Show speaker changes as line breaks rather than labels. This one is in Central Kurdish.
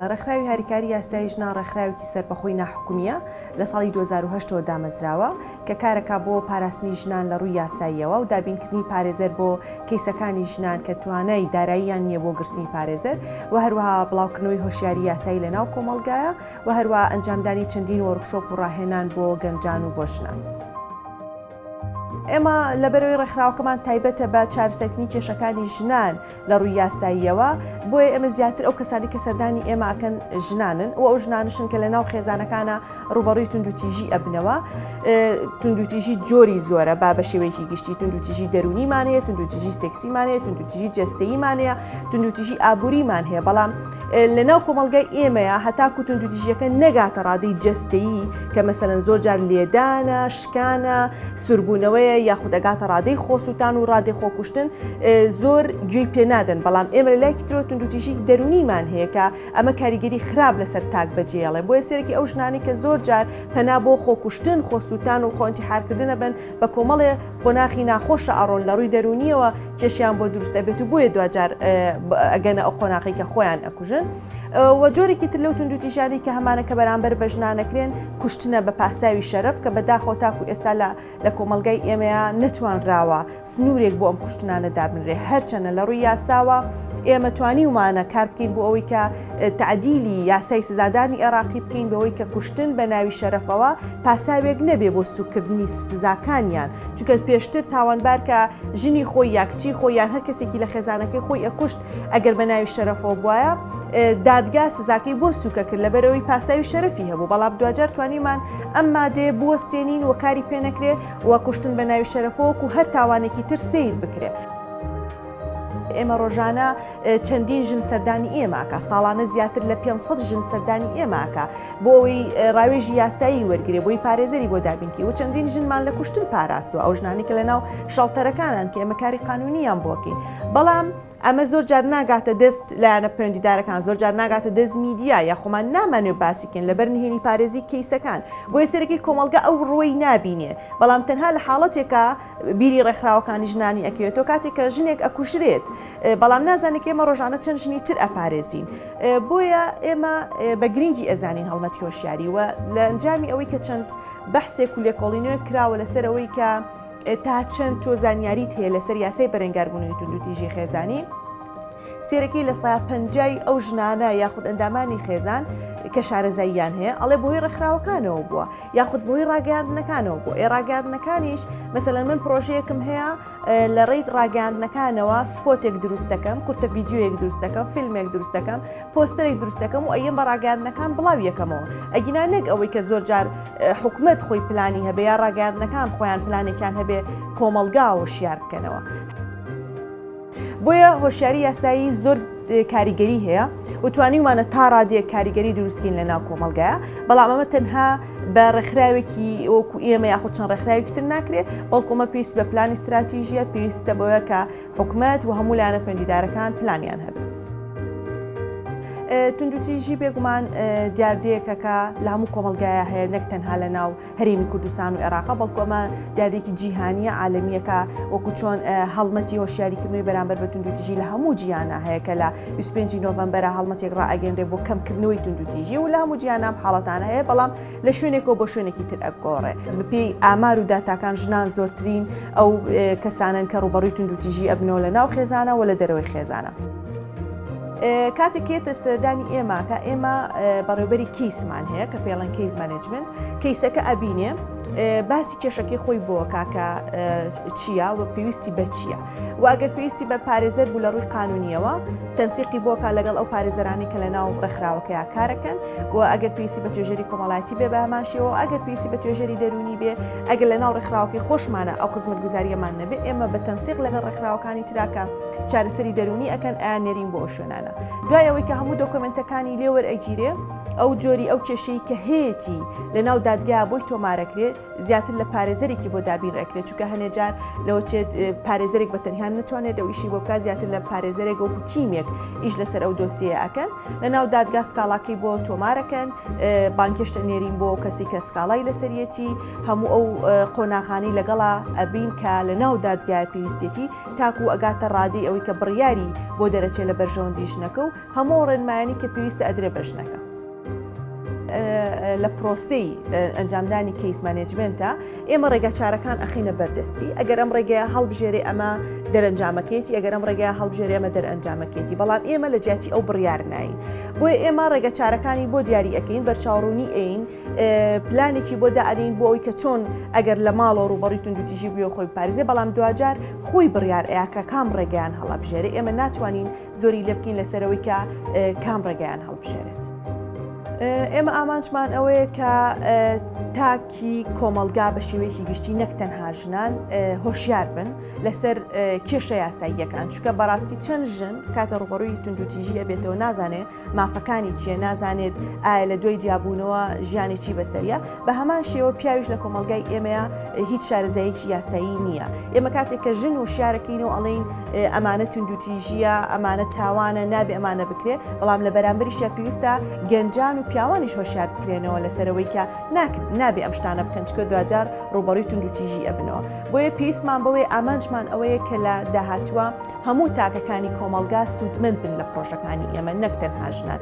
ڕێکخراوی هاریکاری یاسایی ژنان ڕێکخراوێکی سەربەخۆی ناحکومییە، لە ساڵی 2008 ەوە دامەزراوە، کە کارەکا بۆ پاراستنی ژنان لە ڕووی یاساییەوە و دابینکردنی پارێزەر بۆ کەیسەکانی ژنان کە توانای داراییان نییە بۆ گرتنی پارێزەر و هەروەها بڵاوکردنەوەی هۆشیاری یاسایی لە ناو کۆمەڵگایە و هەروەها ئەنجامدانی چەندین وۆرکشۆپ و ڕاهێنان بۆ گەنجان و بۆ ژنان. ئێمە لەبەرئەوەی ڕێکخراوەکەمان تایبەتە بە چارەسەرکردنی کێشەکانی ژنان لە ڕووی یاساییەوە، بۆیە ئێمە زیاتر ئەو کەسانی کە سەردانی ئێمە ئەکەن ژنانن و ئەو ژنانشن کە لە ناو خێزانەکانە ڕووبەڕووی توندوتیژی ئەبنەوە. توندوتیژی جۆری زۆرە با بە شێوەیەکی گشتی توندوتیژی دەروونیمان هەیە، توندوتیژی سێکسیمان هەیە، توندوتیژی جەستەییمان هەیە، توندوتیژی ئابووریمان هەیە، بەڵام لە ناو کۆمەڵگای ئێمەیە هەتاکو توندوتیژیەکە نەگاتە ڕادەی جەستەیی کە مەسەلەن زۆر جار لێدانە، شکانە، سوربوونەوەیە یاخود ئەگاتە ڕادەی خۆسووتان و ڕادەی خۆکوشتن زۆر گوێی پێ نادەن، بەڵام ئێمە لە لایەکی ترەوە توندوتیژی دەروونیمان هەیە کە ئەمە کاریگەری خراپ لەسەر تاک بەجێیەڵێ، بۆیە سەرەکی ئەو ژنانەی کە زۆر جار پەنا بۆ خۆکوشتن، خۆسووتان و خۆئینتیحارکردن ئەبەن بە کۆمەڵێ قۆناخی ناخۆشە ئەڕۆن لە ڕووی دەروونیەوە کێشیان بۆ دروست ئەبێت و بۆیە دواجار ئەگەنە ئەو قۆناخی کە خۆیان ئەکوژن و جۆرێکی تر لەو توندوتیژانی کە هەمانە کە بەرامبەر بە ژنانەکرێن کوشتنە بە پاساوی شەرەف کە بەداخەوە تاکو ئێستا لە لە کۆمەڵگای ئێمەیا نەتوانراوە سنوورێک بۆ ئەم کوشتنانە دابنرێ هەرچەنە لە ڕووی یاساوە ئێمە توانیومانە کار بکەین بۆ ئەوەی کە تەعدیلی یاسای سزادانی عێراقی بکەین بەوەی کە کوشتن بە ناوی شەرەفەوە پاساوێک نەبێ بۆ سوکردنی سزاکانیان چونکە پێشتر تاوانبار کە ژنی خۆی یا کچی خۆی یان هەر کەسێکی لە خێزانەکەی خۆی ئەکوشت ئەگەر بە ناوی شەرەفەوە بواە دادگا سزاکەی بۆ سوکە کرد لەبەرەوەی پاساوی شەرەفی هەبوو بەڵام دواجار توانیمان ئەم مادەیە بوەستێنین و کاری پێ نەکرێ و کوشتن بە ناوی شەرەفەوە وەکو هەر تاوانێکی تر سەیر بکرێ. ئێمە ڕۆژانە چەندین ژن سەردانی ئێمە ئەکا، ساڵانە زیاتر لە 500 ژن سەردانی ئێمە ئەکا بۆ ئەوەی ڕاوێژی یاسایی وەرگێ بۆی پارێزەری بۆ دابینکی و چەندین ژنمان لە کوشتن پاراستوە ئەو ژنانی کە لە ناو شەڵتەرەکانان کە ئێمە کاری قانونیان بۆکەین بەڵام ئەمە زۆر جار ناگاتە دەست لایەنە پەیوەندیدارەکان زۆر جار ناگاتە دەست میدیا یا خۆمان نامانوێ باسی کەین لەبەر نهێنی پارێزی کەیسەکان بۆیە سەرەکی کۆمەڵگە ئەو ڕووەی نابینێ بەڵام تەنها لە حاڵەتێکا بیری ڕێکخراوەکانی ژنانی ئەکەوێتەوە کاتێک کە ژنێک ئەکوژرێت بەڵام نازانێت ئێمە ڕۆژانە چەند ژنی تر ئەپارێزین بۆیە ئێمە بە گرنگی ئەزانین هەڵمەتی هۆشیاری و لە ئەنجامی ئەوەی کە چەند بەحسێک و لێکۆڵینەوەک کراوە لەسەر ئەوەی کە تا چەند تۆ زانیاریت هەیە لەسەر یاسای بەرەنگاربوونەوەی توندوتیژی خێزانی سێرەکی لە سا پەنجای ئەو ژنانە یاخود ئەندامانی خێزان کە شارەزاییان هەیە ئەڵێ بۆی ڕێکخراوەکانەوە بووە یاخود بۆی ڕاگەیاندنەکانەوە بووە ئێ ڕاگەیاندنەکانیش مەسەلەن من پرۆژەیەکم هەیە لە ڕێی ڕاگەیاندنەکانەوە سپۆتێک دروست دەکەم کورتە ڤیدیۆیەک دروست دەکەم فیلمێک دروست دەکەم پۆستەرێک دروست دەکەم و ئەیەم بە ڕاگەیاندنەکان بڵاو یەکەمەوە ئەگینا نەک ئەوەی کە زۆر جار حکومت خۆی پلانی هەبێ یا ڕاگەیاندنەکان خۆیان پلانێکیان هەبێ کۆمەڵگا هۆشیار بکەنەوە. بۆیە هۆشیاری یاسایی زۆر کاریگەری هەیە و توانیومانە تا ڕادەیەک کاریگەری دروستکەین لە ناو کۆمەڵگایە بەڵام ئەمە تەنها بە ڕێکخراوێکی وەکو ئێمە یاخود چەند ڕێکخراوێکی تر ناکرێ بەڵکو ئەمە پێویست بە پلانی ستراتیژیە پێویستە بەوەیە کە حکومەت و هەموو لایەنە پەیوەندیدارەکان پلانیان هەبێت. توندوتیژی بێگومان دیاردەیەکە کە لە هەموو کۆمەڵگایە هەیە نەک تەنها لە ناو هەرێمی کوردستان و عێراقە، بەڵکو ئەمە دیاردەیەکی جیهانییە، عالەمییە کە وەکو چۆن هەڵمەتی هۆشیاریکردنەوەی بەرامبەر بە توندوتیژی لە هەموو جیهانا هەیە کە لە 25 نۆڤەمبەرە هەڵمەتێک ڕائەگەنرێ بۆ کەمکردنەوەی توندوتیژی و لە هەموو جیهانا ئەم حاڵەتانە هەیە بەڵام لە شوێنێکەوە بۆ شوێنێکی تر ئەگۆڕێ. بەپێی ئامار و داتاکان ژنان زۆرترین ئەو کەسانەن کە ڕووبەڕووی توندوتیژی ئەبنەوە لە ناو خێزانە و لە دەرەوەی خێزانە. کاتێک کێتە سەردانی ئێمە کە ئێمە بەڕێوبەری کەیسمان هەیە کە پێڵەن case management کەیسەکە ئەبینێ باسی کێشەکەی خۆی بۆ کاکە چییە و پێویستی بە چییە و ئەگەر پێویستی بە پارێزەر بوو لە ڕووی قانونیەوە تەنسیقی بۆکە لەگەڵ ئەو پارێزەرانی کە لە ناو ڕێکخراوەکەیا کارەکەن و ئەگەر پێویستی بە توێژەری کۆمەڵایەتی بێ بە هەمان شێوە ئەگەر پێویستی بە توێژەری دەروونی بێ ئەگەر لە ناو ڕێکخراوەکەی خۆشمانە ئەو خزمەتگوزاریەمان نەبێ ئێمە بە تەنسیق لەگەڵ ڕێکخراوەکانی تراکە چارەسەری دەروونی ئەکەن ئەیان نێرین بۆ ئەو شوێنانە دوای ئەوەی کە هەموو دۆکۆمنتەکانی لێوەرئەگیرێ ئەو جۆری ئەو کێشەی کە هەیەتی لە ناو دادگا بۆی تۆمارەکرێت. زیاتر لە پارێزەرێکی بۆ دابین ئەکرێت چونکە هەنێ جار لەوە چێت پارێزەرێک بە تەنها نتوانێت ئەو ئیشی بۆ بکات زیاتر لە پارێزەرێک وەکو تیمێک ئیش لەسەر ئەو دۆسیەیە ئەکەن لە ناو دادگا سکاڵاکەی بۆ تۆمارەکەن بانگهێشت ئەنێرین بۆ کەسی کە سکاڵای لەسەریەتی هەموو ئەو قۆناغانەی لەگەڵا ئەبین کە لە ناو دادگای پێویستێتی تاکو ئەگاتە ڕادەی ئەوەی کە بڕیاری بۆ دەرەچێت لە بەرژەوەندی ژنەکە و هەموو ڕێنمایانی کە پێویستە ئەدرێ بە ژنەکە. لە پرۆسەی ئەنجامدانی case management ە ئێمە ڕێگا چارەکان ئەخینە بەردەستی ئەگەر ئەم ڕێگەیە هەڵبژێرێ ئەمە دەرەنجامەکەیەتی ئەگەر ئەم ڕێگەیە هەڵبژێرێ ئەمە دەرئەنجامەکەیەتی بەڵام ئێمە لە جیاتی ئەو بڕیار ناین بۆیە ئێمە ڕێگە چارەکانی بۆ دیاری ئەەکەین بەرچاوڕوونی ئەین پلانێکی بۆ دائەنین بۆ ئەوی کە چۆن ئەگەر لە ماڵەوە ڕووبەڕووی توندوتیژی بووە خۆی بپارێزێ بەڵام دواجار خۆی بڕیار ئەیا کە کام ڕێگەیان هەڵەبژێرێ ئێمە ناتوانین زۆری لێ بکەین لەسەرەوەی کە کام ڕێگەیان هەڵبژێرێت. ئێمە ئامانجمان ئەوەیە کە تاکی کۆمەڵگا بە شێوەیەکی گشتی نەک تەنها ژنان هۆشیار بن لەسەر کێشە یاساییەکان چونکە بەڕاستی چەند ژن کاتە ڕوبەڕووی توندوتیژی ئەبێتەوە نازانێ مافەکانی چییە نازانێت ئایا لە دوای جیابوونەوە ژیانی چی بەسەریە بە هەمان شێوە پیاویش لە کۆمەڵگای ئێمەیە هیچ شارەزایەکی یاسایی نییە ئێمە کاتێک کە ژن وشیارەکەین و ئەڵێین ئەمانە توندوتیژیە ئەمانە تاوانە نابێ ئەمانە بکرێ بەڵام لە بەرامبەریشیا پێویستە گەنجان و پیاوانیش هۆشیار بکرێنەوە لەسەرەوەی کە نابێ ئەم شتانە بکەن چکە دواجار ڕوبەڕووی توندوتیژی ئەبنەوە بۆیە پێویستمان بەوەی ئامانجمان ئەوەیە کە لە داهاتووە هەموو تاکەکانی کۆمەڵگا سوودمەند بن لە پرۆژەکانی ئێمە نەک تەنها ژنان.